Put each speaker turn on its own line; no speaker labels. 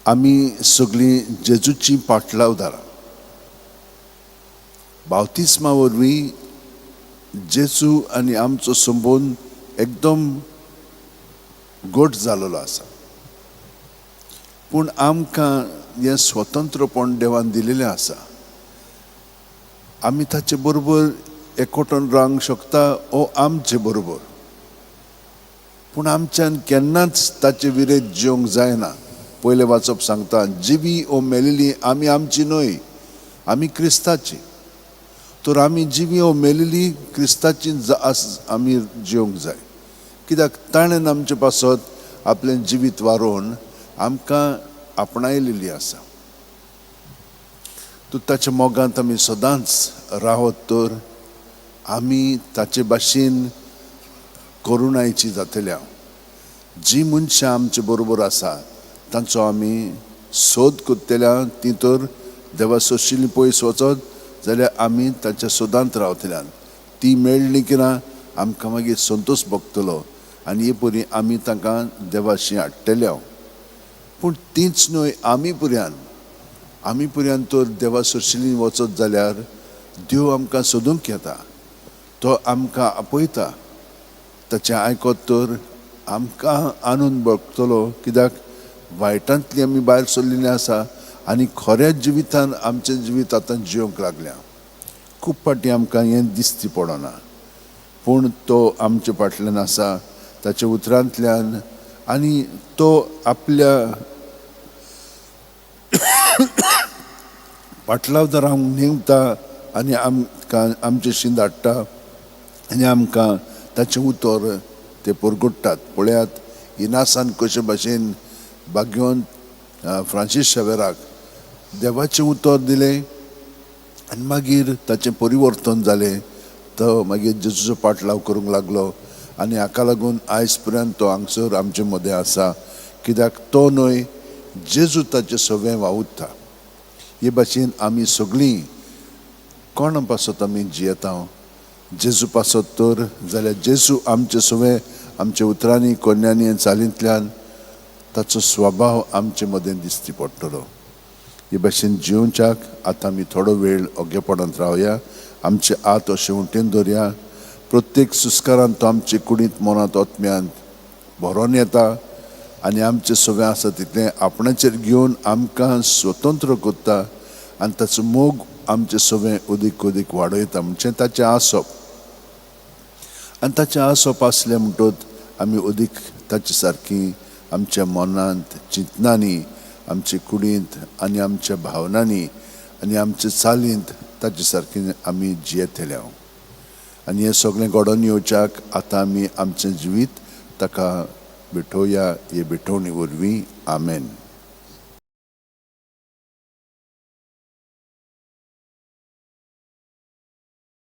आमी सगळीं जेजूची पाटलावदारां. बावतिस्मा वरवीं जेजू आनी आमचो संबंद एकदम घट जालेलो आसा. पूण आमकां हें स्वतंत्रपण देवान दिलेलें आसा. आमी ताचे बरोबर एकवटून रावंक शकता ओ आमचे बरोबर, पूण आमच्यान केन्नाच ताचे विरेत जिवंक जायना. पयलें वाचप सांगता, जिवी ओ मेलिली आमी आमची न्हय, आमी क्रिस्ताची. तर आमी जिवी ओ मेलिली क्रिस्ताची आमी जिवंक जाय. कित्याक ताणें आमचे पासत आपलें जिवीत वारोवन आमकां आपणायलेली आसा. तर ताच्या मोगांत आमी सदांच रावत तर आमी ताचे भाशेन करुणायची जातल्या. जी मनशां आमचे बरोबर आसा तांचो आमी सोद करतल्या, ती तर देवा सोशिल्ली पयस वचत जाल्यार आमी तांच्या सोदांत रावतल्यान. ती मेळ्ळी की ना आमकां मागीर संतोश भोगतलो आनी हे परी आमी तांकां देवाशी हाडटले. पूण तीच न्हय, आमी पुऱ्यान तर देवा सोशिल्ली वचत जाल्यार देव आमकां सोदूंक येता, तो आमकां आपयता. ताचें आयकत तर आमकां आनंद भोगतलो. कित्याक वायटांतली आमी भायर सरलेली आसा आनी खऱ्या जिवितान आमचें जिवीत आतां जिवंक लागल्या. खूब फावटी आमकां हें दिसती पडना, पूण तो आमचे फाटल्यान आसा ताच्या उतरांतल्यान आनी तो आपल्या पाटलावदारांक नेमता आनी आमकां आमचे शीं धाडटा आनी आमकां ताचें उतर ते परगट्टात. पळयात, इनासान कशे भाशेन भाग्यवंत फ्रांसीस शेवेराक देवाचें उतर दिलें आनी मागीर ताचें परिवर्तन जालें. तो मागीर जेजूचो पाटलाव करूंक लागलो आनी हाका लागून आयज पर्यंत तो हांगसर आमचे मदें आसा. कित्याक तो न्हय, जेजू ताचें सगळें वावुरता. हे भाशेन आमी सगळीं कोणा पासत आमी जियेता? जेजू पासत तर जाल्यार जेजू आमचे सगळें आमच्या उतरांनी, कोन्यांनी, चालींतल्यान ताचो स्वभाव आमचे मदें दिसती पडटलो. हे भाशेन जिवच्याक आतां आमी थोडो वेळ ओगेपणांत रावया. आमचे आत अशें उटेन दवरया. प्रत्येक सुस्कारान तो आमचे कुडींत, मनांत, आत्म्यांत भरोन येता आनी आमचें सगळें आसा तितलें आपणाचेर घेवन आमकां स्वतंत्र करता आनी ताचो मोग आमचें सगळें अदीक अदीक वाडयता. म्हणजे ताचें आसप आनी ताचें आसप आसलें म्हणटच आमी अदीक ताचे सारकी आमच्या मनांत, चिंतनांनी, आमचे कुडींत आनी आमच्या भावनांनी आनी आमचे चालींत ताचे सारकी आमी जियेतले. आनी हें सगळें घडोवन येवच्याक आतां आमी आमचें जिवीत ताका भेटोवया हे भेटवणी वरवीं. आमेन.